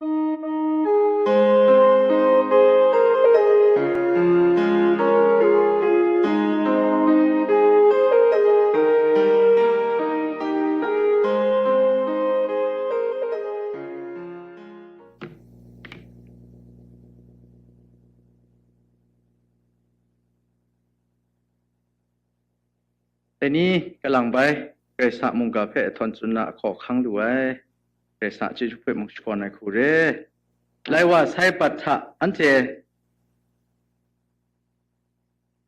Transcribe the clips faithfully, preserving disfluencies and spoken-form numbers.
Dai ni kalang bai, Karai Kasang mungga hpe htawn tsun na ahkaw hkang lu ai, Karai Kasang a chyeju hpe mung shakawn ai hku re. Lai wa sai bat hta anhte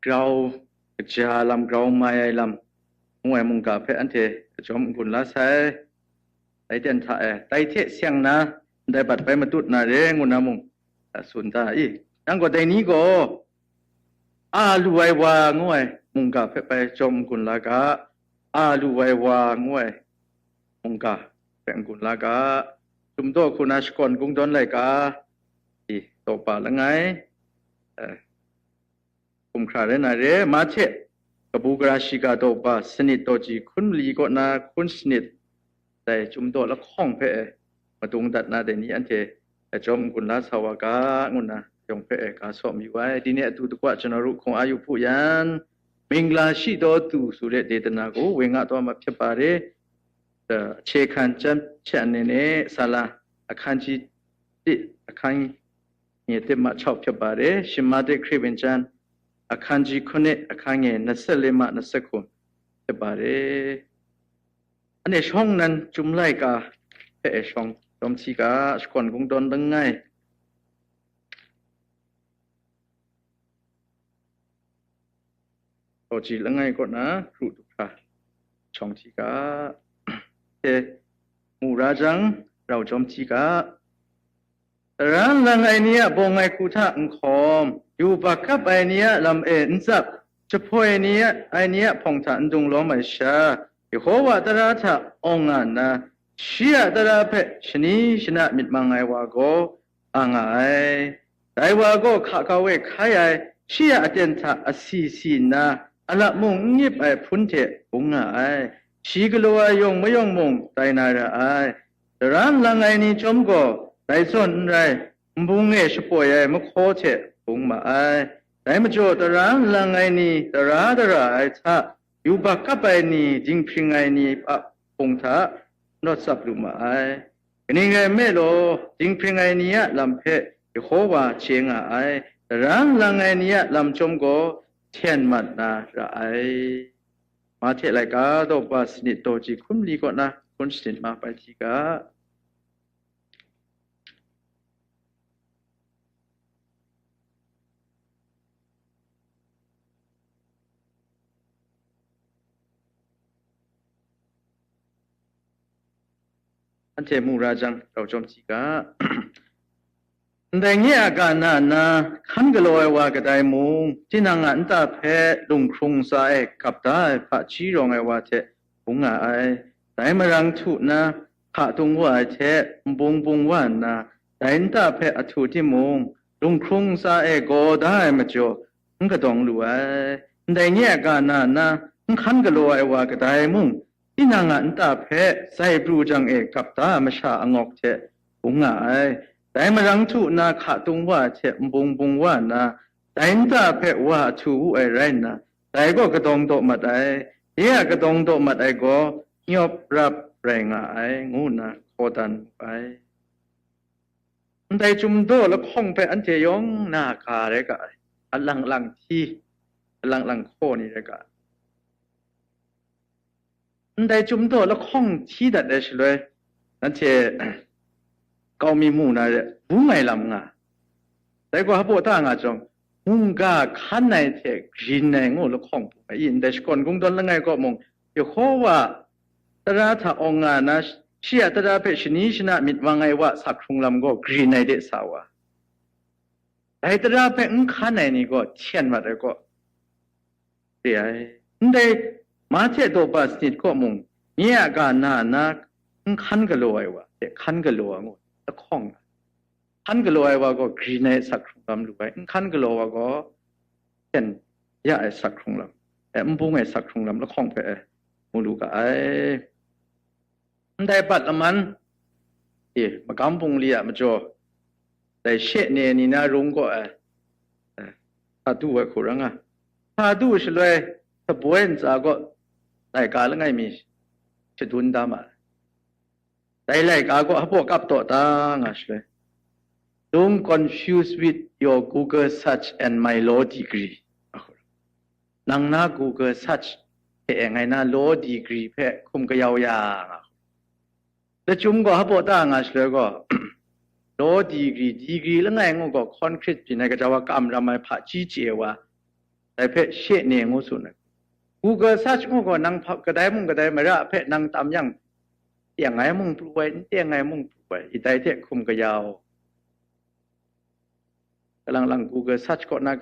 grau kaja lam, grau mai ai lam, ngu ai mungga hpe anhte a jawm n-gun la sai. Dai ten hta e, dai hte seng na, ndai bat bai matut na re, ngu na mung, a tsun da i. Nang gaw dai ni gaw, a lu ai wa ngu ai mungga hpe bai jawm n-gun la ga, a lu ai wa ngu ai mungga hpe n-gun la ga, Chyum daw hku na shakawn kungdawn laika, i, daw pa langai, eh, hkum hkra rai na re, Mahte, kabu gara shiga daw pa, sanit daw ji hkun mali kaw na hkun sanit, dai Chyum daw lahkawng hpe e, madung dat na dai ni anhte a jawm n-gun la sa wa ga, ngu nna yawng hpe e ga saw mayu ai. Dai ni a tu dakwa, ကျွန်တော်တို့ ခွန်အားယူဖို့ရန် မင်္ဂလာရှိသောသူ ဆိုတဲ့ ဒေသနာကို ဝင်ငါသွားမှာ ဖြစ်ပါတယ်။ အဲ၊ အခြေခံကျမ်းချက်အနေနဲ့ စာလံအခန်းကြီးတစ်၊ အခန်းငယ်တစ်မှ ခြောက် ဖြစ်ပါတယ်။ ရှင်မဿဲခရစ်ဝင်ကျမ်း အခန်းကြီးခုနစ်၊ အခန်းငယ်နှစ်ဆယ့်လေးမှ နှစ်ဆယ့်ခုနစ် ဖြစ်ပါတယ်။ Anhte shawng nnan Chyum laika hpe e shawng jawm hti ga, shakawn kungdawn langai, daw ji langai kaw na, kru du hkra shawng hti ga, hte mu ra jang, rau jawm hti ga, သရမ်းလမ်း ai ni a bawng ai hku hta n hkawm, yubak kap ai ni a lam e n tsap, jahpoi ni a, ai ni a hpawng hta n dung lawm ai sha, Yehova tara hta awng nga nna, shi a tara hpe shani shana myit mang ai wa gaw, a nga ai. Dai wa gaw hka kau e hkai ai, shi a aten hta asi si nna, a lap mung n nip ai hpun hte bung nga ai. Shi galaw ai yawng mayawng mung tai na ra ai. Tara nlang ai ni chyawm gaw, dai zawn n rai, nbung e shapoi ai mahkaw hte bung ma ai. Dai majaw, tara nlang ai ni tara dara ai hta, yubak kap ai ni, dinghpring ai ni a hpung hta nawt tsap lu ma ai. Kaning rai nme law, dinghpring ai ni a lam hpe Yehova chye nga ai, tara nlang ai ni a lam chyawm gaw hten mat na ra ai. Mahte laika daw pa sanit daw ji hkun mali kaw na hkun sanit ma bai hti ga. Anhte mu ra jang, rau jawm hti ga. Ndai nye a ga na nna hkan galaw ai wa kadai mung, tinang a nta hpe lunghkrung ntsa e gap da ai hpaji rawng ai wa hte bung nga ai. Dai marang htu nna hka tung wa ai hte nbung bung wa nna, dai nta hpe ahtu timung, lunghkrung ntsa e gaw da ai majaw, n kadawng lu ai. Ndai nye a ga na nna n hkan galaw ai wa kadai mung, tinang a nta hpe zai pru jang e gap da ai masha angawk hte bung nga ai. Dai marang htu nna hka tung wa ai hte nbung bung wa nna, dai nta hpe wa ahtu wu ai rai nna, dai gaw kadawng daw mat ai, de a kadawng daw mat ai gaw nyawp rap rai nga ai, ngu nna hkaw dan mu ai. Ndai Chyum daw lahkawng hpe anhte yawng na ga rai ga ai, alang lang hti, alang lang hkaw ni rai ga ai. Ndai Chyum daw lahkawng hti dat ai shaloi, nanhte kau mi mu na re, bung ai lam nga. Dai gaw hpaw ta nga jawng, mungga hkan ai hte grin ai ngu lahkawng bung ai i? Ndai shakawn kungdawn langai kaw mung, Yehova tara hta awng nga na, shi a tara hpe shani shana myit mang ai wa sakhkrung lam gaw grin ai de sa wa. Dai tara hpe n hkan ai ni gaw hten mat ai gaw re ai. Ndai Mahte daw pa sanit kaw mung, nye a ga na nna n hkan galaw ai wa hte hkan galaw ai ngu lahkawng nga. Hkan galaw ai wa gaw grin ai asak hkrung lam lu ai, n hkan galaw wa gaw hten ya ai asak hkrung lam, e, n bung ai asak hkrung lam lahkawng hpe, e, mu lu ga ai. Ndai bat laman, e, magam bungli a majaw, dai she ne ni na rung kaw ai, eh, sa du ai hku ra nga. Sa du shaloi, saboi ntsa kaw laika langai mi shadun da ma ai. Dai laika kaw hpaw kap taw ta nga shaloi, "Don't confuse with your Google search and my law degree." Nang na Google search hte e ngai na law degree hpe hkum kayau ya nga. Lachyum gaw hpaw ta nga shaloi gaw, law degree, degree langai ngu gaw concrete byin ai, gaja wa kam ram ai hpaji chye wa, dai hpe she ne ngu tsun ai. Google search ngu gaw nang hpa, kadai mung kadai mara hpe nang tam yang, teng ai mung pru ai, n teng ai mung pru ai, i dai hte hkum kayau. Kalang lang Google search kaw na,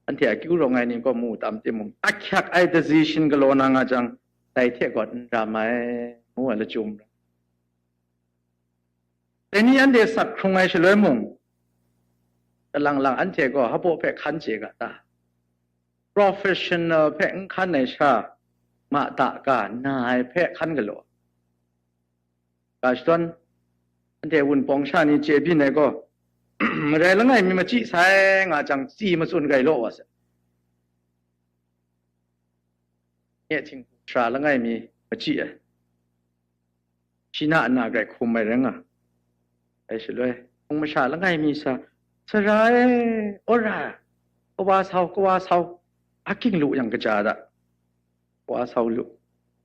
anhte akyu rawng ai ni gaw mu tam timung, ahkyak ai decision galaw na nga jang, dai hte gaw n ram ai, ngu ai lachyum ra. Dai ni anhte sak hkrung ai shaloi mung, kalang lang anhte gaw hpaw hpe hkan chye ga ta? Professional hpe n hkan ai sha ma ta ga, na ai hpe hkan galaw. Ga shadawn, anhte wunpawng sha ni chye byin ai gaw, marai langai mi machyi sai nga jang, tsi matsun gai law wa sai. Nye htinghkung sara langai mi machyi ai, shi na ana grai hkum ai rai nga ai shaloi, hpung masha langai mi sa, "Sara e, wora, kawa sau, kawa sau, a king lu yang kaja da, kawa sau lu,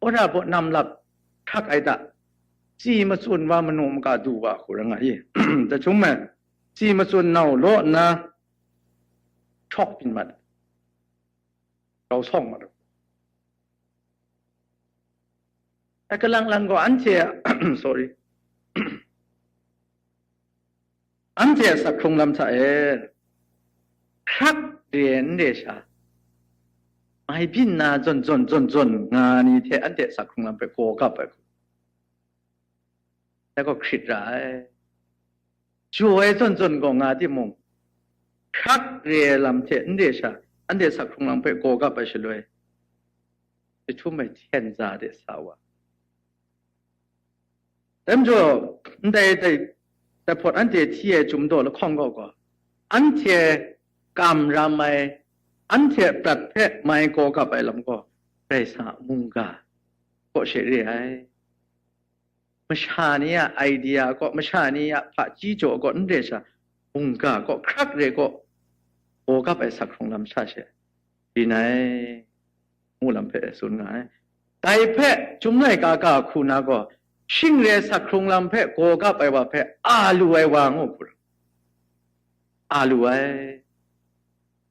wora baw nam lap hkrak ai da, tsi matsun wa, manu maka du wa hku ra nga i, da chyum ai, tsi matsun nau law nna hkrawk byin mat, rau sawng mat u." Ai kalang lang gaw anhte a, sorry, anhte a sak hkrung lam hta e hkrak re n re sha, mai byin na zawn zawn zawn zawn nga ni hte anhte a sak hkrung lam hpe gaw gap ai hku. Dai gaw hkrit ra ai. Jaw ai zawn zawn gaw nga timung, hkrak re ai lam hte n re sha, anhte sak hkrung lam hpe gaw gap ai shaloi, jahtum ai hten za de sa wa. Dai majaw, ndai dai, dai hpawt anhte hti ai chyum daw lahkawng gaw gaw, anhte kam ram ai, anhte prat hpe mai gaw gap ai lam gaw, Karai Kasang a mungga kaw she re ai. Masha ni a idea kaw, masha ni a hpaji jaw kaw n re sha, mungga kaw, hkrak re kaw, gaw gap ai sak hkrung lam sha she byin ai, ngu lam hpe tsun nga ai. Dai hpe, Chyum laika ga hku na gaw, shing re sak hkrung lam hpe gaw gap ai wa hpe, a lu ai wa ngu hku ra, a lu ai.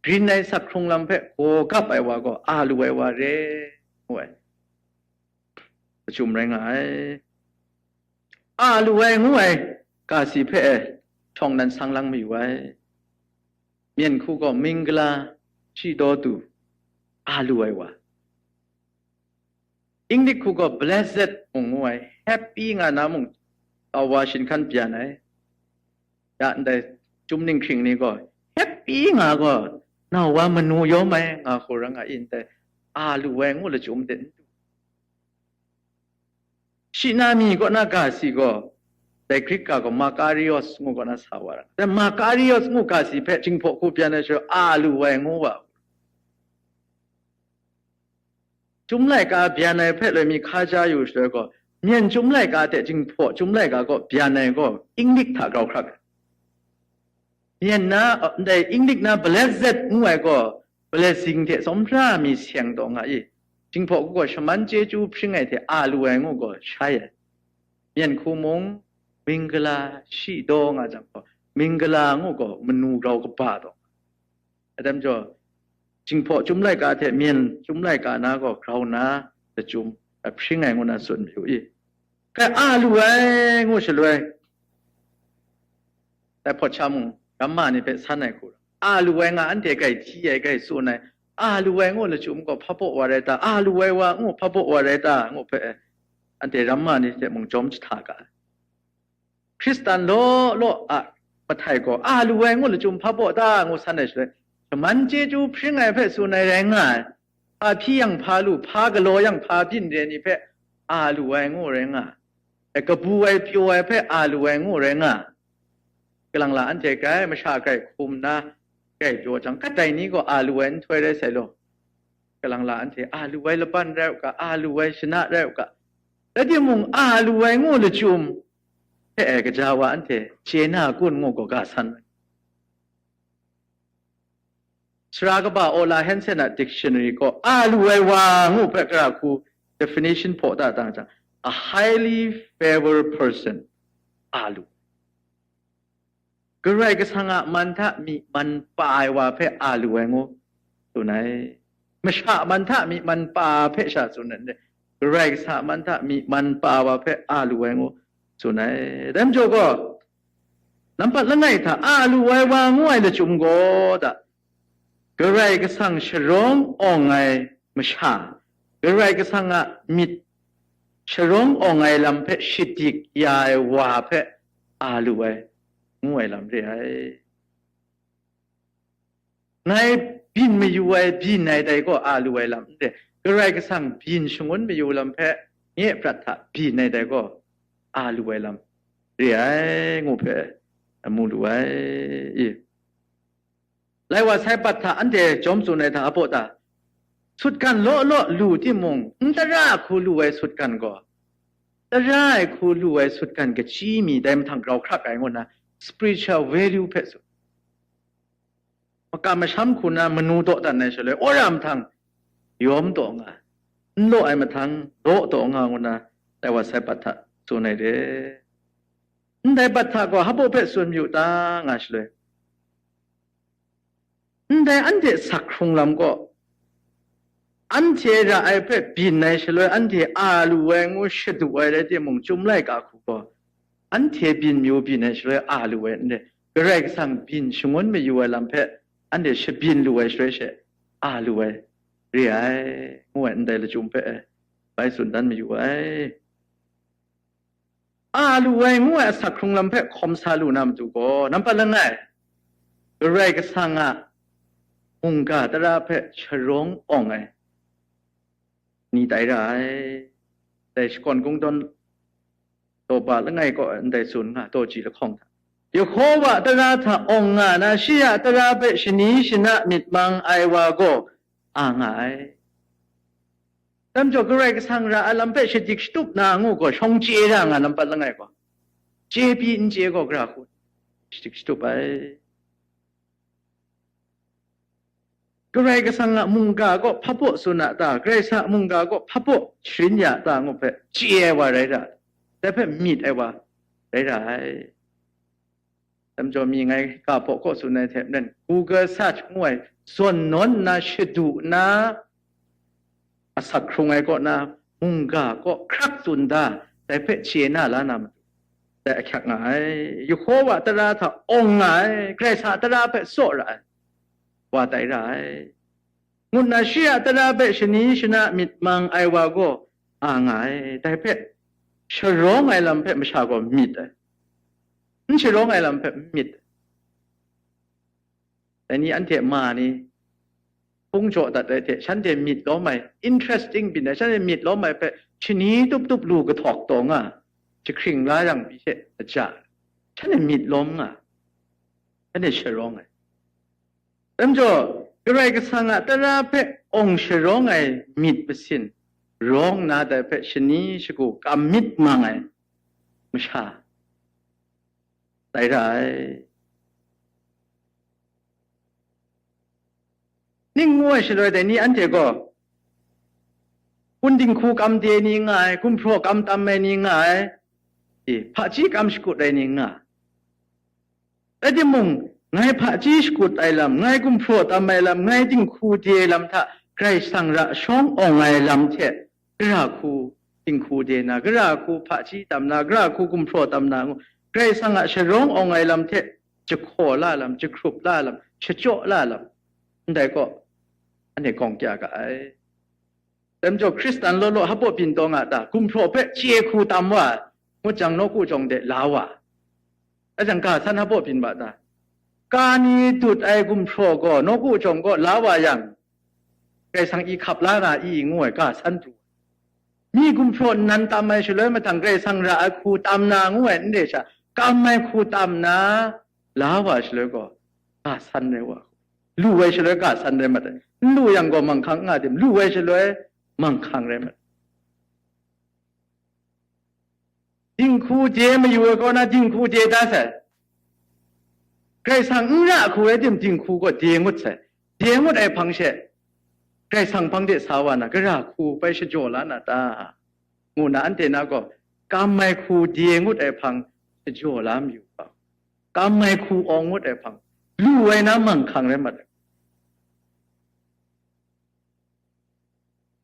Grin ai sak hkrung lam hpe gaw gap ai wa gaw, a lu ai wa re, ngu ai. Lachyum rai nga ai. A lu ai ngu ai ga si hpe e htawng nan sang lang mayu ai. Myen hku gaw Mingala, shi daw tu, a lu ai wa. Inglik hku gaw blessed mung ngu ai, happy nga na mung, tau wa shinhkan byan ai. Ya ndai, chyum ninghkring ni gaw, happy nga gaw, nau wa manu yawm ai nga hku ra nga i ndai, a lu ai ngu lachyum de n du. Shi na mi kaw na ga si gaw, dai Grik ga gaw Makarios ngu kaw na sa wa ra. Dai Makarios ngu ga si hpe Jinghpaw hku byan ai shaloi, a lu ai ngu wa. Chyum laika byan ai hpe loi mi hka ja yu shaloi gaw, myen chyum laika hte Jinghpaw chyum laika gaw byan ai gaw, Inglik hta grau hkrak ai. Myen na, ndai Inglik na blessed ngu ai gaw, blessing hte tsawmhra mi seng taw nga i, Jinghpaw hku gaw shaman chyeju hpring ai hte a lu ai ngu gaw shai ai. Myen hku mung, Mingala, shi daw nga jang gaw, Mingala ngu gaw manu grau kaba taw. Atam jaw, Jinghpaw chyum laika hte myen chyum laika na gaw grau na lachyum, a hpring ai ngu na tsun mayu i. Kai a lu ai ngu shaloi, dai hpawt sha mung, ramma ni hpe san ai hku, a lu ai nga anhte grai hti ai, grai tsun ai, a lu ai ngu lachyum gaw hpa baw wa rai ta? A lu ai wa ngu hpa baw wa rai ta? Ngu hpe, anhte ramma ni hte mung jawm jahta ga ai. Hkristan law law a mahtai gaw, a lu ai ngu lachyum hpa baw ta? Ngu san ai shaloi, shaman chyeju hpring ai hpe tsun ai rai nga ai. Hpa hpyi yang hpa lu, hpa galaw yang hpa byin re ni hpe, a lu ai ngu rai nga ai. E, kabu ai pyaw ai hpe a lu ai ngu rai nga, kalang la anhte grai masha grai hkum na grai pyaw jang, kadai ni gaw a lu ai nhtoi rai sai law, kalang la anhte a lu ai laban rai u ga, a lu ai shana rai u ga, rai timung, a lu ai ngu lachyum hpe e, gaja wa anhte chye na kun ngu gaw ga san ai. Sara kaba Ola Hansen a dictionary gaw, a lu ai wa ngu hpe gara hku definition hpaw da dang jang, a highly favored person, a lu. Karai Kasang a man hta myi man pa ai wa hpe a lu ai ngu tsun ai. Masha man hta myi man pa hpe sha tsun ai, Karai Kasang a man hta myi man pa wa hpe a lu ai ngu tsun ai. Dai majaw gaw, nampat langai hta a lu ai wa ngu ai lachyum gaw da, Karai Kasang sharawng awng ai masha, Karai Kasang a myit sharawng awng ai lam hpe shadik ya ai wa hpe a lu ai, ngu ai lam re ai. Ngai byin mayu ai byin ai dai gaw a lu ai lam n re, Karai Kasang byin shangun mayu lam hpe nye prat hta byin ai dai gaw a lu ai lam re ai, ngu hpe mu lu ai i. Lai wa sai pat hta anhte jawm tsun ai hta abaw ta, sutgan law law lu timung, n tara hku lu ai sutgan gaw, tara ai hku lu ai sutgan kachyi mi dai mahtang grau hkrak ai ngu nna, spiritual value hpe tsun. Makam masham hku na manu dawdan ai shaloi, wora mahtang yawm taw nga, n law ai mahtang daw taw nga ngu na, dai wa sai pat hta tsun ai re. Ndai pat hta gaw hpabaw hpe tsun mayu ta nga shaloi, ndai anhte sak hkrung lam gaw, anhte ra ai hpe byin ai shaloi, anhte a lu ai ngu shadu ai rai timung, Chyum laika hku gaw, anhte byin mayu byin ai shaloi a lu ai n re, Karai Kasang byin shangun mayu ai lam hpe anhte shabyin lu ai shaloi she a lu ai re ai, ngu ai ndai lachyum hpe bai tsun dan mayu ai. A lu ai ngu ai asak hkrung lam hpe hkawm sa lu na matu gaw, nampat langai, Karai Kasang a mungga tara hpe sharawng awng ai ni tai ra ai. Dai shakawn kungdawn daw ba langai kaw ndai tsun nga, daw ji lahkawng hta, Yehova tara hta awng nga na, shi a tara hpe shani shana myit mang ai wa gaw a nga ai. Dai majaw, Karai Kasang ra ai lam hpe shadik shatup na ngu gaw, shawng chye ra nga nampat langai gaw, chye pyi n chye gaw, gara hku shadik shatup ai. Karai Kasang a mungga gaw hpabaw tsun a ta? Karai Kasang a mungga gaw hpabaw sharin ya ta ngu hpe chye ai wa rai ra, dai hpe myit ai wa rai ra ai. Dai majaw, mi ngai ga hpaw kaw tsun ai hte maren, Google search ngu ai zawn nawn nna, shadu nna, asak hkrung ai kaw na, mungga kaw hkrak tsun da, dai hpe chye na la na matu, dai ahkyak nga ai. Yehova tara hta awng nga ai, Karai Kasang a tara hpe tsaw ra ai wa tai ra ai, ngu nna, shi a tara hpe shani shana myit mang ai wa gaw a nga ai, dai hpe sharawng ai lam hpe masha gaw myit ai, n sharawng ai lam hpe n myit ai. Dai ni anhte ma ni, hpung jaw dat ai hte, shanhte myit lawm ai, interesting byin ai, shanhte myit lawm ai hpe shani tup tup lu kahtawk taw nga, jahkring la yang pyi hte aja, shanhte myit lawm nga, shanhte sharawng ai. Dai majaw, Karai Kasang a tara hpe awng sharawng ai myit masin rawng nna, dai hpe shani shagu kam myit mang ai masha tai ra ai. Ning ngu ai shaloi dai ni anhte gaw, kun dinghku kam de ni nga ai, gumhpraw kam tam ai ni nga ai, e, hpaji kam shakut ai ni nga ai. Rai timung, ngai hpaji shakut ai lam, ngai gumhpraw tam ai lam, ngai dinghku de ai lam hta Karai Kasang ra shawng awng ai lam hte, gara hku dinghku de na, gara hku hpaji tam na, gara hku gumhpraw tam na ngu, Karai Kasang a sharawng awng ai lam hte jahkaw la lam, jahkrup la lam, shachyaw la lam, ndai kaw, anhte gawng kya ga ai. Dai majaw, Hkristan law law hpabaw byin taw nga ta? Gumhpraw hpe chye hku tam wa, ngut jang nawku jawng de la wa, a jang ga san hpabaw byin wa ta? Ka ni dut ai gumhpraw gaw nawku jawng gaw la wa yang, Karai Kasang i hkap la na i ngu ai ga san pru. Myi gumhpraw nnan tam ai shaloi mahtang, Karai Kasang ra ai hku tam na ngu ai n re sha, kam ai hku tam na la wa shaloi gaw, ga san rai wa, lu ai shaloi ga san rai mat ai, n lu yang gaw manghkang n nga tim, lu ai shaloi manghkang rai mat ai. Dinghku de mayu ai kaw na dinghku de da sai. Karai Kasang n ra hku rai tim, dinghku gaw de ngut sai. De ngut ai hpang she, Karai Kasang hpang de sa wa na, gara hku bai shajaw la na ta? Ngu na anhte na gaw, kam ai hku de ngut ai hpang shajaw la mayu ga, kam ai hku awng ngut ai hpang, lu ai na manghkang rai mat ai.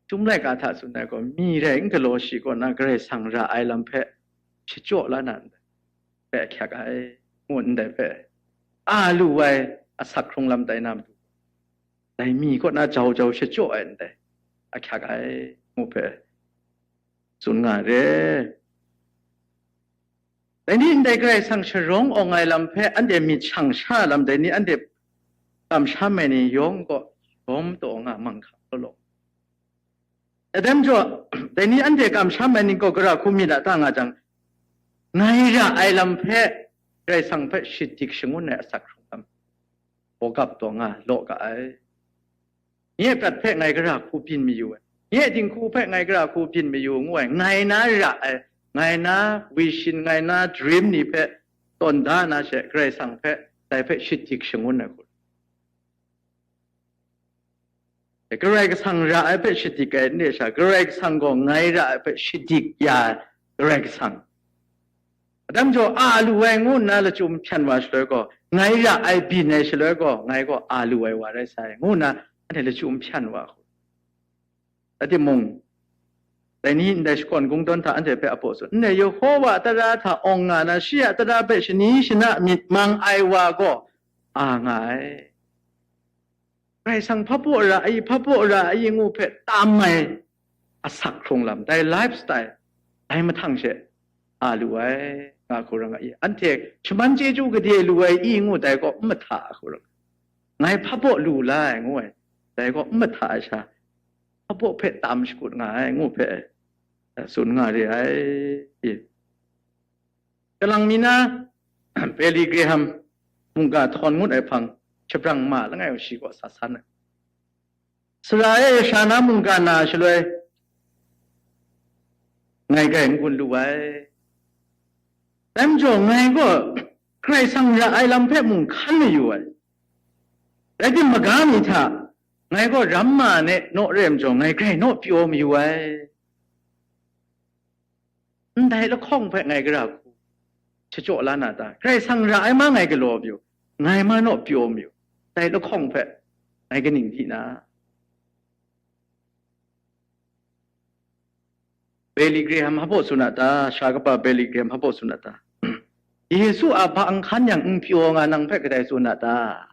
Chyum laika hta tsun ai gaw, myi rai n galaw shi kaw na Karai Kasang ra ai lam hpe shajaw la na ndai hpe ahkyak ai, ngu ndai hpe, a lu ai asak hkrung lam tai na matu, dai myi kaw na jau jau shajaw ai ndai ahkyak ai, ngu hpe tsun nga ai re. Dai ni ndai Karai Kasang sharawng awng ai lam hpe anhte myit shang sha lam, dai ni anhte kamsham ai ni yawng kaw shawm taw nga manghkang law law. Adam jaw, dai ni anhte kamsham ai ni gaw gara hku myit a ta nga jang, ngai ra ai lam hpe, Karai Kasang hpe shadik shangun ai asak hkrung lam, hkawgap taw nga law ga ai. Nye prat hpe ngai gara hku byin mayu ai, nye dinghku hpe ngai gara hku byin mayu ngu ai, ngai na ra ai, ngai na vision, ngai na dream ni hpe tawn da na she, Karai Kasang hpe, dai hpe shadik shangun ai hku. Karai Kasang ra ai hpe shadik ai n re sha, Karai Kasang gaw ngai ra ai hpe shadik ya ai, Karai Kasang. Adam jaw a lu ai ngu nna lachyum hpyan wa shaloi gaw, ngai ra ai byin ai shaloi gaw, ngai gaw a lu ai wa rai sai, ngu nna anhte lachyum hpyan wa hku. Rai timung, dai ni ndai shakawn kungdawn hta anhte hpe a baw tsun, ndai Yehowa a tara hta awng nga na, shi a tara hpe shani shana myit mang ai wa gaw a nga ai. Karai Kasang hpabaw ra ai, hpabaw ra ai ngu hpe tam ai asak hkrung lam, dai lifestyle, dai mahtang she a lu ai, nga hku rai nga i. Anhte shaman chyeju gade lu ai i ngu dai gaw n mahta hku rai. Ngai hpabaw lu la ai ngu ai, dai gaw n mahta ai sha, hpabaw hpe tam shakut nga ai ngu hpe, eh, tsun nga re ai. Kalang mi na, Billy Graham mungga htawn ngut ai hpang, shabrang ma langai u shi gaw sa san ai. Sara e sha na mungga na shaloi, ngai grai n-gun lu ai. Dai majaw, ngai gaw Karai Kasang ra ai lam hpe mung hkan mayu ai. Rai tim, maga mi hta, ngai gaw ram ma ne naw re ai majaw, ngai grai naw pyaw mayu ai. Ndai lahkawng hpe ngai gara hku shajaw la na ta? Karai Kasang ra ai ma ngai galaw pyaw, ngai ma naw pyaw mayu, dai lahkawng hpe ngai kaning di na? Billy Graham hpabaw tsun a ta? Sara kaba Billy Graham hpabaw tsun a ta? Yesu a hpang hkan yang n pyaw nga nang hpe kadai tsun a ta?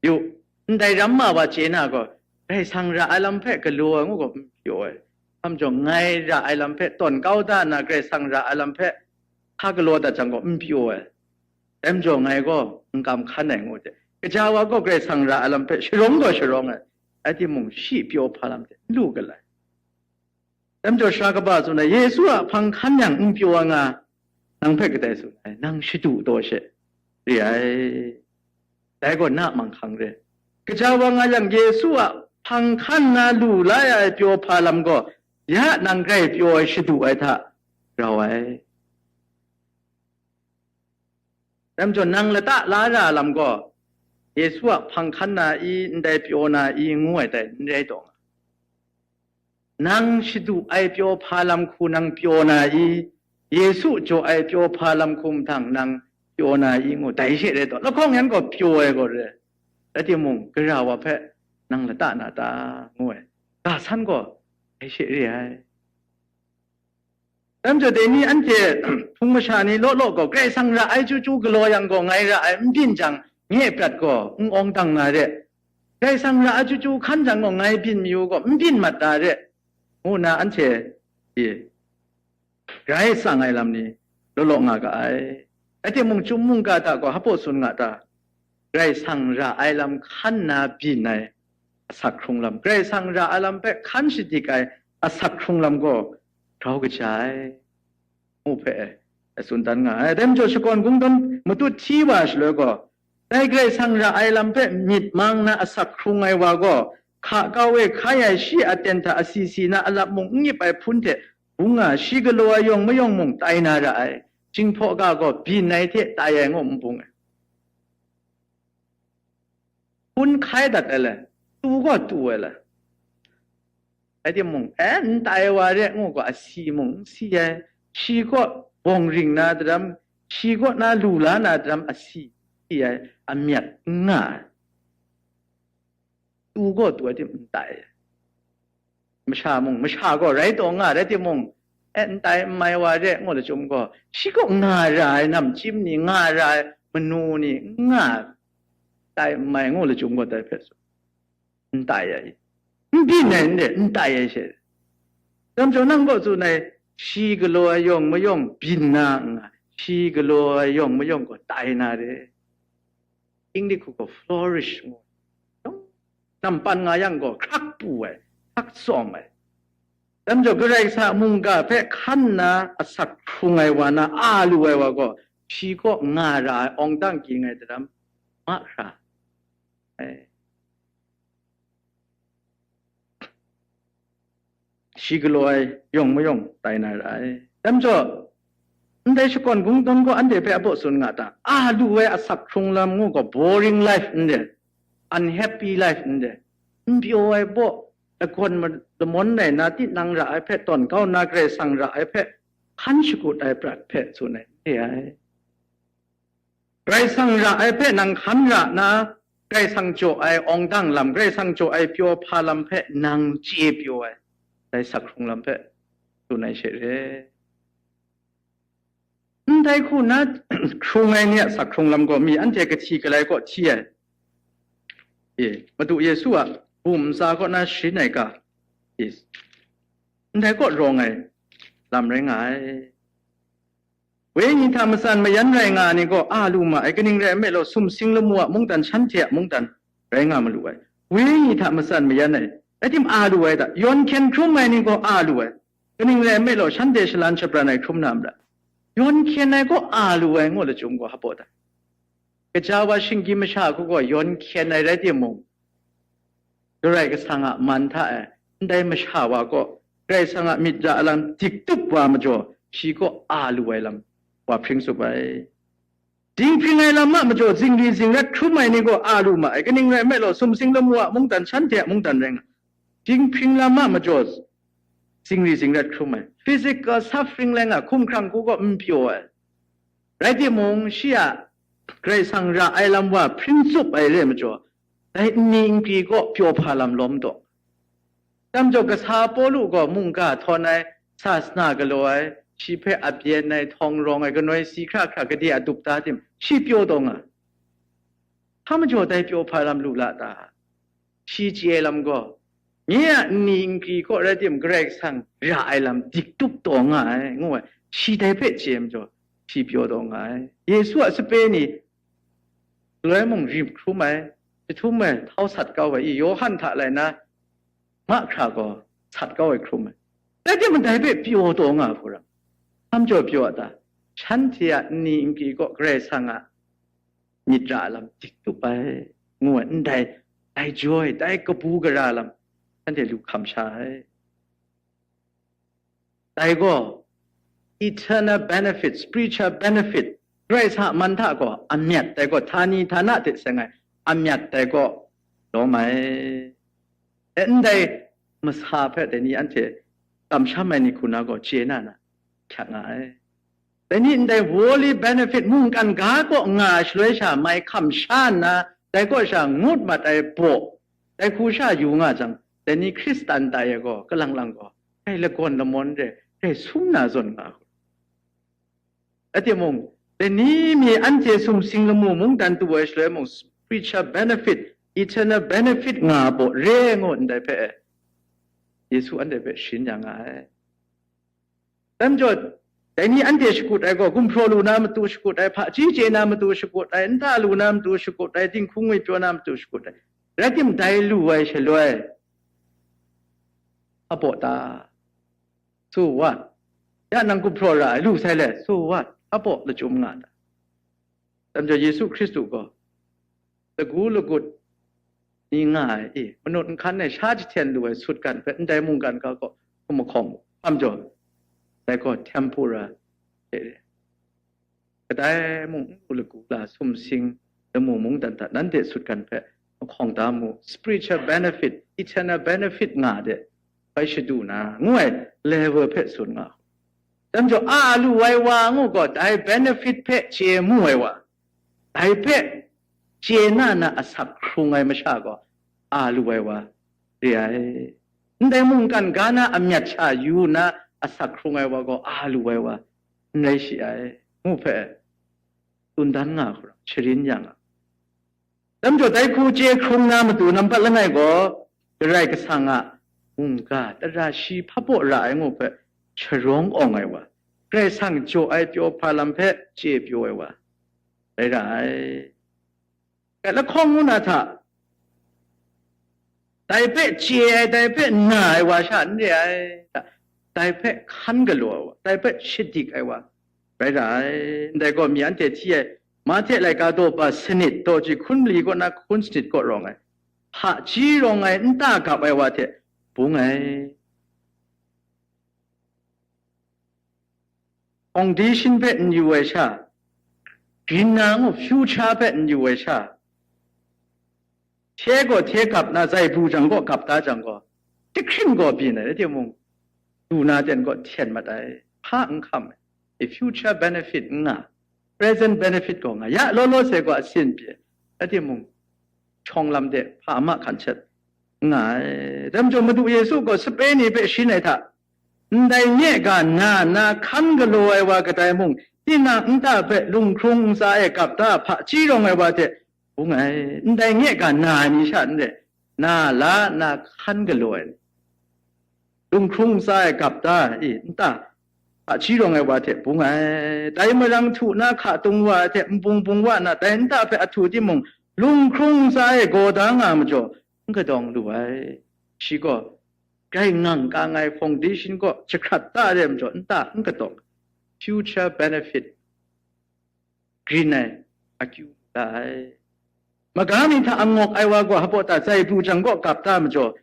Yu, ndai ram ma wa chye na gaw, Karai Kasang ra ai lam hpe galaw ai ngu gaw n pyaw ai. Hpa majaw, ngai ra ai lam hpe tawn kau da nna, Karai Kasang ra ai lam hpe hka galaw dat jang gaw n pyaw ai. Dai majaw, ngai gaw n kam hkan ai ngu hte, kaja wa gaw Karai Kasang ra ai lam hpe sharawng gaw sharawng ai, rai timung, shi pyaw hpa lam hte n lu galai. Dai majaw, sara kaba tsun ai, Yesu a hpang hkan yang n pyaw ai nga, nang hpe kadai tsun ai? Nang shadu taw she re ai. Dai gaw na manghkang re. Kaja wa nga yang, Yesu a hpang hkan na lu la ya ai pyaw hpa lam gaw, ya nang grai pyaw ai shadu ai hta rau ai. Dai majaw, nang lata la ra lam gaw, Yesu a hpang hkan na i, ndai pyaw na i, ngu ai dai n rai taw nga. Nang shadu ai pyaw hpa lam hku nang pyaw na i, Yesu jaw ai pyaw hpa lam hku mahtang nang pyaw na i, ngu, dai she rai taw, lahkawng yan gaw pyaw ai gaw re. Rai timung, gara wa hpe nang lata na ta? Ngu ai. Ga san gaw dai she re ai. Dai majaw, dai ni anhte hpung masha ni law law gaw, Karai Kasang ra ai chyu chyu galaw yang gaw, ngai ra ai n byin jang, nye prat gaw n awng dang na re. Karai Kasang ra ai chyu chyu hkan jang gaw, ngai byin mayu gaw, n byin mat na re, ngu nna anhte, e, grai tsang ai lam ni law law nga ga ai. Rai timung, chyum mungga hta gaw hpaw tsun nga ta? Karai Kasang ra ai lam hkan na byin ai asak hkrung lam, Karai Kasang ra ai lam hpe hkan shadik ai asak hkrung lam gaw grau kaja ai, ngu hpe e, tsun dan nga ai. Dai majaw, shakawn kungdawn matut hti wa shaloi gaw, dai Karai Kasang ra ai lam hpe myit mang na asak hkrung ai wa gaw, hka kau e hkai ai shi a aten hta asi si na alap mung n ngip ai hpun hte bung nga, shi galaw ai yawng mayawng mung tai na ra ai, Jinghpaw ga gaw byin ai hte tai ai ngu n bung ai. Hpun hkai dat ai le, tu gaw tu ai le. Rai timung, e, n tai wa re ngu gaw, asi mung n si ai, shi kaw bawng ring na daram, shi kaw na lu la na daram asi si ai, amyat n nga ai. Tu gaw tu ai tim n tai ai. Masha mung, masha gaw rai taw nga rai timung, e, n tai n mai wa re ngu lachyum gaw, shi kaw nga ra ai namchyim ni, nga ra ai manu ni, n nga tai n mai ngu lachyum gaw, dai hpe tsun, n tai ai, n byin ai n re, n tai ai she. Dai majaw nang kaw tsun ai, shi galaw ai yawng mayawng byin na n nga, shi galaw ai yawng mayawng gaw tai na re. English hku gaw flourish ngu. Nampan nga yang gaw hkrak pu ai, hkrak tsawm ai. Dai majaw Karai Kasang a mungga hpe hkan nna asak hkrung ai wa na a lu ai wa gaw, shi kaw nga ra ai awng dang ging ai daram mahkra ai. Shi galaw ai yawng mayawng tai na ra ai. Dai majaw, ndai shakawn kungdawn gaw anhte hpe abaw tsun nga ta, a lu ai asak hkrung lam ngu gaw boring life n re, unhappy life n re, n pyaw ai baw, lagawn ma-, lamawn rai na, tinang ra ai hpe tawn kau nna, Karai Kasang ra ai hpe hkan shakut ai prat hpe tsun ai n re ai. Karai Kasang ra ai hpe nang hkan ra nna, Karai Kasang jaw ai awng dang lam, Karai Kasang jaw ai pyaw hpa lam hpe nang chye pyaw ai, dai sak hkrung lam hpe tsun ai she re. Ndai hku na hkrung ai ni a sak hkrung lam gaw, mi anhte kahti kalai kaw hti ai. E, Madu Yesu a bum ntsa kaw na sharin ai ga, e, ndai kaw rawng ai lam rai nga ai. Wenyi hta matsan mayan rai nga ai ni gaw a lu ma ai, kaning rai nme law, sumsing lamu a mungdan, shanhte a mungdan rai nga malu ai. Wenyi hta matsan mayan ai, rai tim a lu ai ta, yawn hkyen hkrum ai ni gaw a lu ai, kaning rai nme law, shanhte shalan shabran ai hkrum na mara. Yawn hkyen ai gaw a lu ai ngu lachyum gaw, hpaw ta, gaja wa shinggyim masha hku gaw yawn hkyen ai rai timung, Karai Kasang a man hta e, ndai masha wa gaw Karai Kasang a myit ra lam dik tup wa majaw, shi kaw a lu ai lam wa hpring tsup ai. Dinghpring ai lam a majaw zingri zingrat hkrum ai ni gaw a lu ma ai, kaning rai nme law, sumsing lamu a mungdan, shanhte a mungdan rai nga, dinghpring lam a majaw zingri zingrat hkrum ai, physical suffering lai nga, hkumhkrang hku gaw n pyaw ai. Rai timung, shi a Karai Kasang ra ai lam wa hpring tsup ai re majaw, dai nni nkri kaw pyaw hpa lam lawm taw. Dai majaw kasa Pawlu gaw mungga htawn ai, sasana galaw ai, shi hpe ap yen ai, htawng rawng ai, kanoi si hkra hkra gade a dup da tim, shi pyaw taw nga. Hpa majaw dai pyaw hpa lam lu la ta? Shi chye ai lam gaw, nye a nni nkri kaw rai tim, Karai Kasang ra ai lam dik tup taw nga ai, ngu ai, shi dai hpe chye majaw, shi pyaw taw nga ai. Yesu a sape ni, galoi mung rim hkrum ai, jahtum e htau sat kau ai, i Yawhan hta lai na, mahkra gaw sat kau ai hkrum ai. Rai timung, dai hpe pyaw taw nga hku ram, hpa majaw pyaw a ta? Shanhte a nni nkri kaw Karai Kasang a myit ra lam dik tup ai, ngu ai, ndai, dai joy, dai kabu gara lam, shanhte lu hkam sha ai. Dai gaw, eternal benefit, spiritual benefit, Karai Kasang a man hta gaw amyat dai gaw, htani htana hte seng ai amyat dai gaw lawm ai. E, ndai masa hpe dai ni anhte kamsham ai ni hku na gaw chye na na hkyak nga ai. Dai ni ndai worldly benefit mungkan ga kaw nga ai shaloi sha mai hkam sha nna, dai kaw sha ngut mat ai baw, dai hku sha yu nga jang, dai ni Hkristan tai ai gaw, kalang lang gaw, dai lagawn lamawn re, dai sum na zawn nga ai. Rai timung, dai ni mi anhte sumsing lamu mungdan du ai shaloi mung, spiritual benefit, eternal benefit nga baw re ngu ndai hpe, Yesu anhte hpe sharin ya nga ai. Dai majaw, dai ni anhte shakut ai gaw, gumhpraw lu na matu shakut ai, hpaji chye na matu shakut ai, nta lu na matu shakut ai, dinghku ngwipyaw na matu shakut ai. Rai tim, dai lu ai shaloi, a baw ta? So what? Ya nang gumhpraw ra ai lu sai le, so what? Hpa baw lachyum nga ta? Dam jaw Yesu Hkristu gaw lagu lagut ni nga ai, i, manut nhkan e sha jahten lu ai sutgan hpe ndai mungkan ga kaw hkum mahkawng mu. Hpa majaw, dai gaw tempura hte re. Kadai mung n lu lagu la sumsing lamu mungdan hta nanhte sutgan hpe mahkawng da mu, spiritual benefit, eternal benefit nga de, bai shadu na, ngu ai level hpe tsun nga. Dam jaw, a lu ai wa ngu gaw, dai benefit hpe chye mu ai wa, dai hpe chye na na asak hkrung ai masha gaw, a lu ai wa re ai. Ndai mungkan ga na amyat sha yu na asak hkrung ai wa gaw, a lu ai wa n rai shi ai, ngu hpe tsun dan nga hkra, sharin ya nga. Dam jaw, dai hku chye hkrung na matu nampat langai gaw, Karai Kasang a mungga tara shi hpa baw ra ai ngu hpe sharawng awng ai wa, Karai Kasang jaw ai pyaw hpa lam hpe chye pyaw ai wa, rai ra ai. Lahkawng ngu na hta, dai hpe chye ai, dai hpe na ai wa sha n re ai, dai hpe hkan galaw ai wa, dai hpe shadik ai wa, rai ra ai. Ndai gaw mi anhte hti ai, Mahte laika daw ba sanit, daw ji hkun mali kaw na hkun sanit kaw rawng ai, hpaji rawng ai nta gap ai wa hte bung ai. Foundation hpe n yu ai sha, grin na ngu future hpe n yu ai sha, hte gaw hte gap na, zai bu jang gaw gap da jang gaw, tehkring gaw byin ai, rai timung, du na ten gaw hten mat ai, hpa n hkam ai, i future benefit n nga, present benefit gaw nga, ya law law se gaw asin pyi, rai timung, shawng lam de hpa a ma hkan shet n nga ai. Dai majaw Madu Yesu gaw sape ni hpe shin ai hta, ndai nye ga na na hkan galaw ai wa kadai mung, tinang nta hpe lunghkrung ntsa e gap da hpaji rawng ai wa hte bung ai. Ndai nye ga na ai ni sha n re, na la nna hkan galaw ai, lunghkrung ntsa e gap da i nta hpaji rawng ai wa hte bung ai. Dai marang htu na hka tung wa ai hte nbung bung wa na, dai nta hpe ahtu timung, lunghkrung ntsa e gaw da nga majaw, n kadawng lu ai. Shi gaw grai ngang kang ai foundation kaw jahkrat da re majaw, nta n kadawng, future benefit grin ai akyu da ai. Maga mi hta angawk ai wa gaw, hpa baw ta, zai bu jang gaw gap da majaw,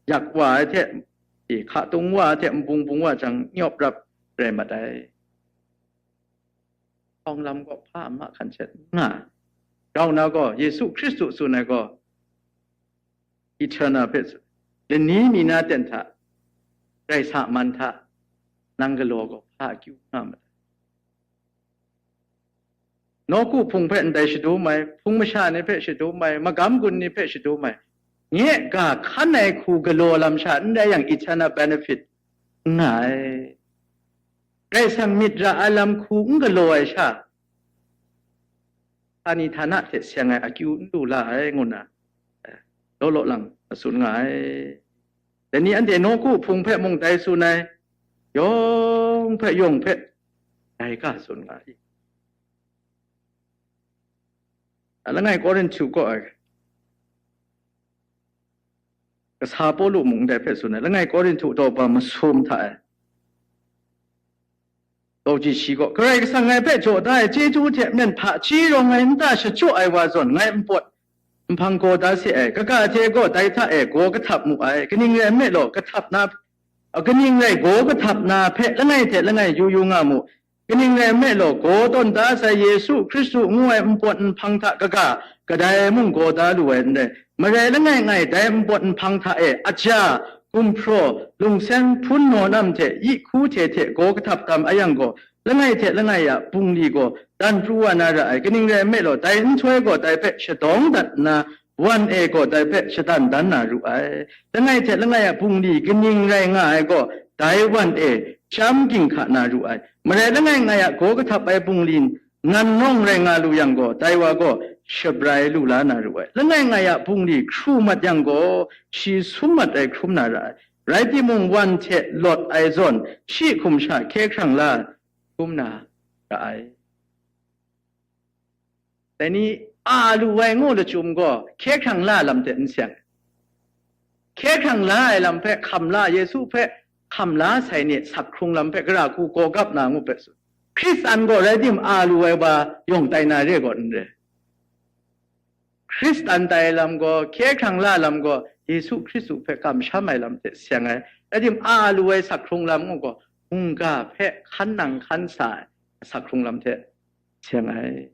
yak wa ai hte, e, hka tung wa ai hte nbung bung wa jang, nyawp rap rai mat ai. Hpawng lam gaw hpa a ma hkan shet n nga. Grau na gaw, Yesu Hkristu tsun ai gaw, eternal hpe tsun, lani mi na ten hta, rai sa man hta, nang galaw gaw hpa akyu nga ma ai. Nawku hpung hpe ndai shadum ai, hpung masha ni hpe shadum ai, magam gun ni hpe shadum ai, nye ga hkan ai hku galaw lam sha n rai yang, eternal benefit n nga ai. Karai Kasang myit ra ai lam hku n galaw ai sha, htani htana hte seng ai akyu n lu la ai, ngu nna, eh, law law lang a tsun nga ai. Dai ni anhte nawku hpung hpe mung dai tsun ai, yawng hpe yawng hpe dai ga tsun nga ai. Langai Korinhtu kaw ai, kasa Pawlu mung ndai hpe tsun ai, langai Korinhtu daw ba masum hta e, daw ji shi gaw, Karai Kasang ngai hpe jaw da ai chyeju hte myen hpaji rawng ai nta shachyaw ai wa zawn ngai npawt nhpang gaw da se ai, kaga hte gaw dai hta e gaw kahtap mu ai, kaning rai nme law, kahtap na, a, kaning rai gaw kahtap na hpe langai hte langai yu yu nga mu. Kaning rai nme law, gaw tawn da sai Yesu Hkristu ngu ai npawt nhpang hta kaga, kadai mung gaw da lu ai n rai. Marai langai ngai dai npawt nhpang hta e aja, gumhpraw, lungsen hpun naw nam hte yi hku hte hte gaw kahtap tam a yang gaw, langai hte langai a bungli gaw dan pru wa na ra ai. Kaning rai nme law, dai nhtoi gaw dai hpe shadawng dat nna, wan e gaw dai hpe shadan dan na ru ai. Langai hte langai a bungli kaning rai nga ai gaw, dai wan e chyam ginhka na ru ai. Marai langai ngai a gaw kahtap ai bungli nan nawng rai nga lu yang gaw, dai wa gaw shabrai lu la na ru ai. Langai ngai a bungli hkru mat yang gaw, shi sum mat ai hkrum na ra ai. Rai timung, wan hte lawt ai zawn, shi hkum sha hkye hkrang la hkrum na ra ai. Dai ni a lu ai ngu lachyum gaw, hkye hkrang la lam hte n seng. Hkye hkrang la ai lam hpe hkam la, Yesu hpe hkam la sai ni a sak hkrung lam hpe gara hku gawgap na ngu hpe tsun. Hkristan gaw rai tim a lu ai wa yawng tai na re gaw n re. Hkristan tai lam gaw, hkye hkrang la lam gaw, Yesu Hkristu hpe kamsham ai lam hte seng ai, rai tim a lu ai sak hkrung lam ngu gaw, mungga hpe hkan nang hkan sa ai sak hkrung lam hte seng ai.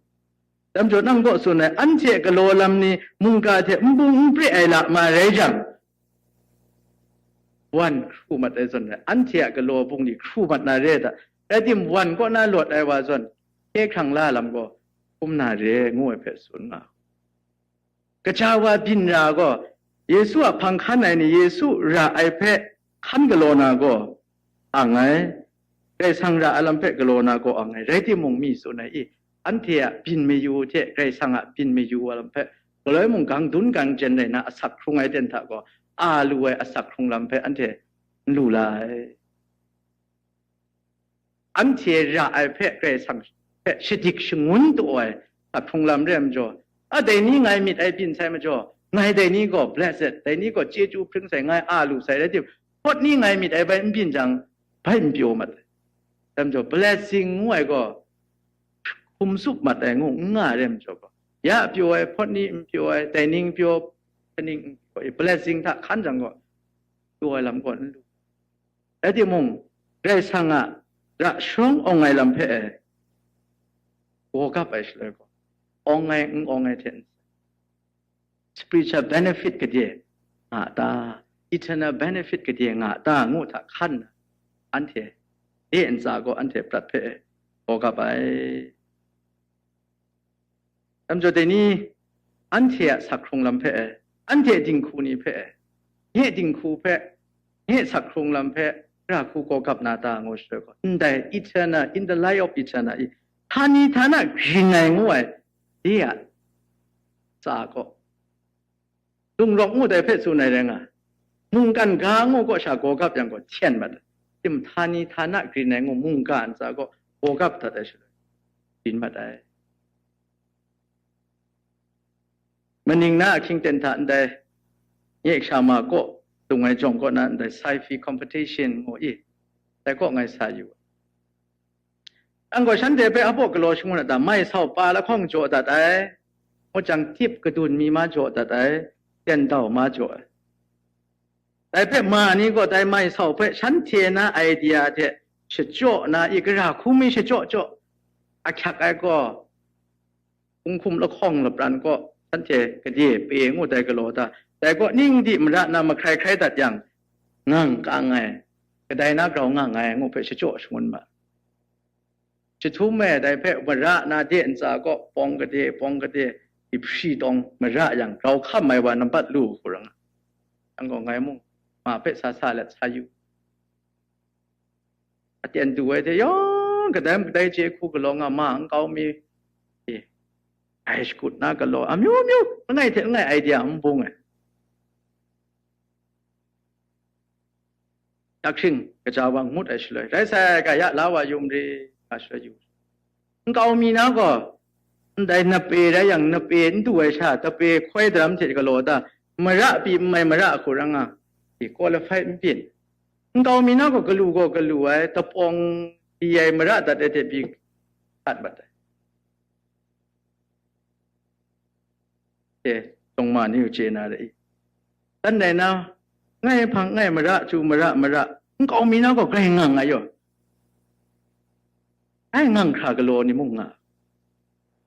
Dam jaw nang kaw tsun ai, anhte galaw lam ni mungga hte n bung n pre ai lam rai jang, wan hkru mat ai zawn rai, anhte a galaw bung ni hkru mat na re ai hta, rai tim, wan kaw na lawt ai wa zawn, hkye hkrang la lam gaw hkum na re, ngu ai hpe tsun nga. Kaja wa byin ra gaw, Yesu a hpang hkan ai ni, Yesu ra ai hpe hkan galaw na gaw ang ai, Karai Kasang ra ai lam hpe galaw na gaw ang ai, rai timung, mi tsun ai i, anhte a byin mayu hte Karai Kasang a byin mayu ai lam hpe galoi munggang dun gang jen rai na asak hkrung ai ten hta gaw, a lu ai asak hkrung lam hpe anhte n lu la ai. Anhte ra ai hpe Karai Kasang hpe shadik shangun taw ai sak hkrung lam re ai majaw, a dai ni ngai myit ai byin sai majaw, ngai dai ni gaw blessed, dai ni gaw chyeju hpring sai, ngai a lu sai rai tim, hpawt ni ngai myit ai bai n byin jang, bai n pyaw mat ai. Dai majaw, blessing ngu ai gaw hkum tsup mat ai ngu n nga ai rai majaw gaw, ya pyaw ai, hpawt ni n pyaw ai, dai ning pyaw, kaning n pyaw ai, blessing hta hkan jang gaw, pyaw ai lam gaw n lu. Rai timung, Karai Kasang a ra sharawng awng ai lam hpe e, gawgap ai shaloi gaw, awng ai n awng ai hte n, spiritual benefit gade nga ta, eternal benefit gade nga ta ngu hta hkan na, anhte de ntsa gaw anhte prat hpe e, gawgap ai. Dam jaw dai ni, anhte a sak hkrung lam hpe e, anhte dinghku ni hpe e, nye dinghku hpe, nye sak hkrung lam hpe, ra hku gawgap na ta ngu shaloi gaw, ndai eternal, in the light of eternal i, htani htana grin ai ngu ai, de a tsa gaw, lungrawk ngu dai hpe tsun ai rai nga, mungkan ga ngu kaw sha gawgap yang gaw, hten mat ai. Tim htani htana grin ai ngu mungga ntsa gaw gawgap dat ai shaloi, grin mat ai. Maning na ahkying ten hta ndai, nye kasha ma kaw dung ai jawng kaw na ndai sci-fi competition ngu i, dai kaw ngai sa yu. Ang gaw shanhte hpe apaw galaw shangun a ta, mai sau pa lahkawng jaw dat ai, ngut jang tip kadun mi ma jaw dat ai, tendau ma jaw ai. Dai hpe ma ni gaw dai mai sau hpe shanhte na idea hte shachyaw na i, gara hku mi shachyaw chyaw, ahkyak ai gaw, kunghkum lahkawng lapran kaw shanhte gade pe ngu dai galaw ta, dai kaw ning di mara na mahkrai hkrai dat yang, ngang kang ai, kadai na grau nga nngai ngu hpe shachyaw shangun ma. Jahtum e dai hpe mara na de ntsa kaw pawng gade, pawng gade, hpri tawng mara yang, grau hkam ai wa nampat lu hku rai nga. Yang gaw ngai mung ma hpe sa sa let sa yu. Aten du ai hte yawng kadai kadai chye hku galaw nga ma nkau mi, e, ai shakut na galaw, amyu myu, langai hte langai idea n bung ai. Dakhring kaja wa n ngut ai shaloi, rai sai, ga ya la wa yu n ri, nga shaloi yu. Nkau mi na gaw, ndai nape rai yang, nape n du ai sha, tape hkoi daram hte galaw ta, mara pyi n mai mara hku rai nga, i qualify n byin. Nkau mi na gaw galu gaw galu ai, tapawng pyi ai mara dat ai hte pyi hkat mat ai. E, tawng ma ni u chye na re i. Dan dai na, ngai hpang ngai mara, chyu mara, mara, nkau mi na gaw grai ngang ai yaw. Ai ngang hkra galaw ni mung nga.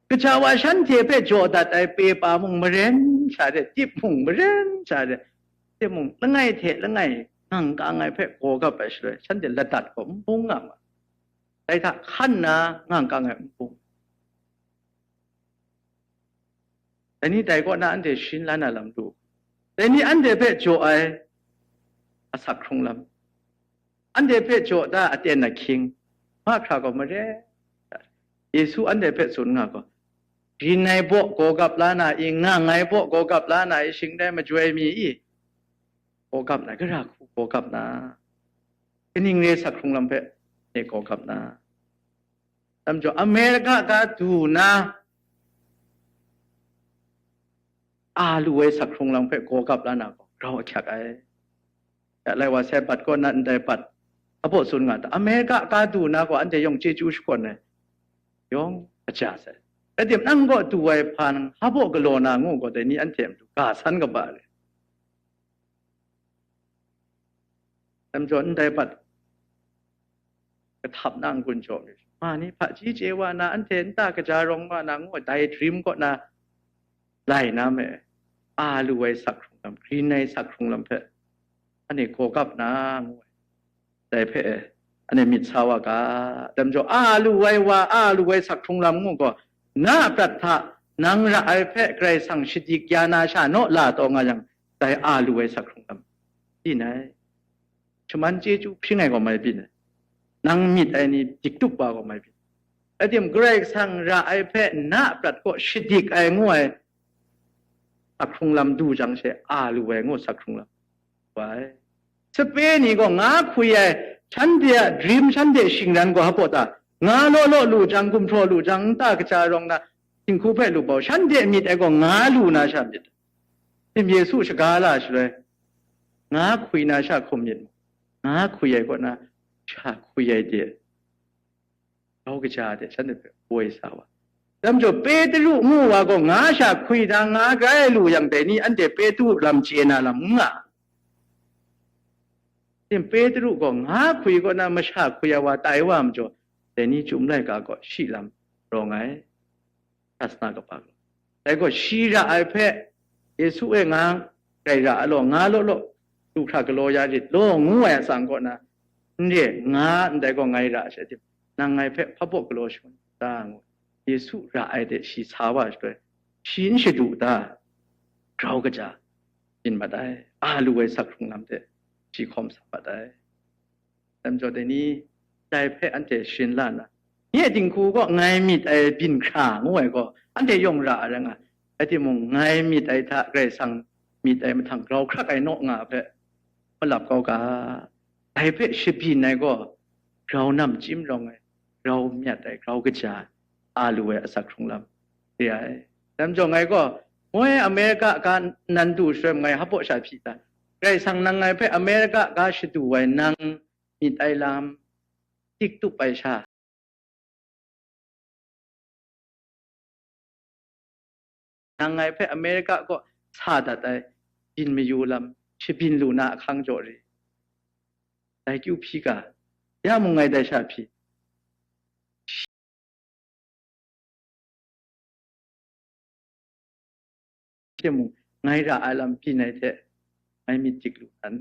Kaja wa shanhte hpe jaw dat ai pepa mung maren sha de, tip mung maren sha de, tip mung langai hte langai ngang kang ai hpe gaw gap ai shaloi, shanhte ladat gaw n bung nga ma. Dai hta hkan na ngang kang ai n bung. Dai ni dai kaw na anhte shin la na lam du. Dai ni anhte hpe jaw ai asak hkrung lam, anhte hpe jaw da aten ahkying, mahkra gaw mare. Yesu anhte hpe tsun nga gaw, rin ai baw gaw gap la na i, ngang ai baw gaw gap la na i, shing dai majoi mi i, gaw gap na, gara hku gaw gap na, kaning re asak hkrung lam hpe e gaw gap na. Dam jaw, America ga du na, a lu ai sak hkrung lam hpe gaw gap la na gaw, grau ahkyak ai. Ya lai wa sai bat kaw na ndai bat, Hpa baw tsun nga ta, Amerika ga du na gaw anhte yawng chyeju shakawn ai, yawng kaja sai. Rai timung, nang gaw du ai hpa nang hpa baw galaw na ngu gaw, dai ni anhte a matu ga san kaba re. Dai majaw, ndai bat kahtap na n-gun jaw myit. Ma ni hpaji chye wa na, anhte nta kaja rawng wa na ngu ai, dai dream kaw na lai na me, a lu ai sak hkrung lam, green ai sak hkrung lam hpe, anhte gaw gap na ngu ai. Dai hpe, anhte myit sa wa ga. Dai majaw, a lu ai wa, a lu ai sak hkrung lam ngu gaw, na a prat hta nang ra ai hpe Karai Kasang shadik ya na sha naw la taw nga yang, dai a lu ai sak hkrung lam, byin ai. Shaman chyeju hpring ai gaw mai byin ai. Nang myit ai ni dik tup wa gaw mai byin. Rai timung, Karai Kasang ra ai hpe na a prat kaw shadik ai ngu ai sak hkrung lam du jang she, a lu ai ngu sak hkrung lam wa ai. Sape ni gaw nga hkwi ai, shanhte a dream, shanhte shingran gaw hpa baw ta, nga law law lu jang, gumhpraw lu jang, nta kaja rawng na, dinghku hpe lu bau, shanhte myit ai gaw nga lu na sha myit. Tim Yesu shaga la shaloi, nga hkwi na sha hkum myit, nga hkwi ai kaw na sha hkwi ai de, grau kaja de shanhte hpe woi sa wa. Dai majaw, Petru ngu wa gaw nga sha hkwi da, nga grai lu yang, dai ni anhte Petru lam chye na lam n nga. Tim, Petru gaw nga hkwi kaw na masha hkwi ai wa tai wa majaw, dai ni Chyum laika gaw shi lam rawng ai, sasana kaba gaw. Dai gaw, shi ra ai hpe, Yesu e nga, grai ra ai law, nga law law, du hkra galaw ya rit law, ngu ai atsam kaw na, n re, nga ndai gaw ngai ra she tim, nang ngai hpe hpa baw galaw shangun ta ngu, Yesu ra ai de shi sa wa shaloi, shi n shadu ta, grau kaja byin mat ai, a lu ai sak hkrung lam de shi hkawm sa mat ai. Dai majaw, dai ni, dai hpe anhte sharin la nna, nye dinghku gaw ngai myit ai byin hkra ngu ai gaw, anhte yawng ra ai rai nga ai. Rai timung, ngai myit ai hta Karai Kasang myit ai mahtang grau hkrak ai naw nga hpe malap kau ga. Dai hpe shabyin ai gaw, grau namchyim rawng ai, grau myat ai, grau kaja ai, a lu ai asak hkrung lam re ai. Dai majaw, ngai gaw, moi Amerika ga nan du shaloi ngai hpa baw sha hpyi ta? Karai Kasang nang ngai hpe Amerika ga shadu ai, nang myit ai lam, dik tup ai sha, nang ngai hpe Amerika kaw sa dat ai byin mayu lam, shabyin lu na ahkang jaw re. Dai kyu hpyi ga, ya mung ngai dai sha hpyi. Timung, ngai ra ai lam byin ai hte, ngai myit dik lu hkan.